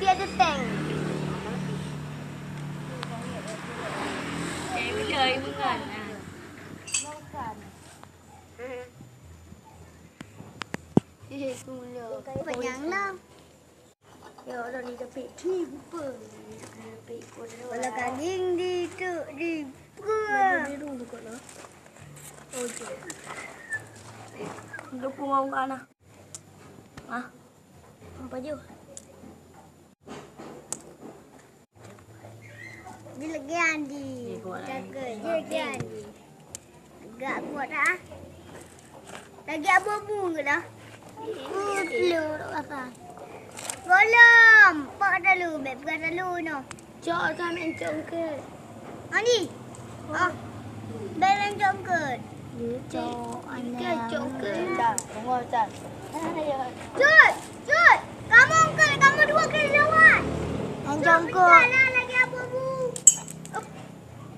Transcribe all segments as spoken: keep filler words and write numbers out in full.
Ada tank. Eh, pula. Penyang lah. Ya Allah, ni japek di bupa. Wala kaging di tu, di bupa. Biru juga lah. Oh, je. Dukung orang nak. Ah. Apa je? Dia lagi Andi. Dia kuat, eh. Jaga, dia lagi Andi. Agak kuat dah. Lagi abu-abu ke dah? Oh, telur tak pasang. Golom. Pak telur, bek pegang telur noh. Cok, kami cok ke? Andi. Ah. Bek main cok ke? Cok, anak. Cok ke? Cut, cut. Kamu ke, kamu dua ke lawan. Main cok ke? Lagi abu-abu.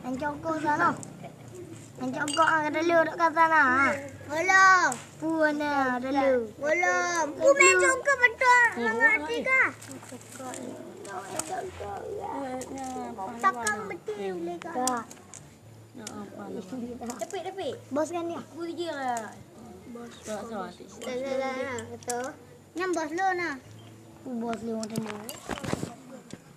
Main cok ke sana. Main cok ke, ah, telur dok kat sana, ah. Golom. Pun ada telur. Golom. Ku main cok ke betul. Ngerti kah? Takkan betul boleh kah? Tapi, tapi. Bos kan ni? Aku je lah. Bos. Dah, dah, dah. Betul. Nyam bos lo nah. Aku bos lima telur.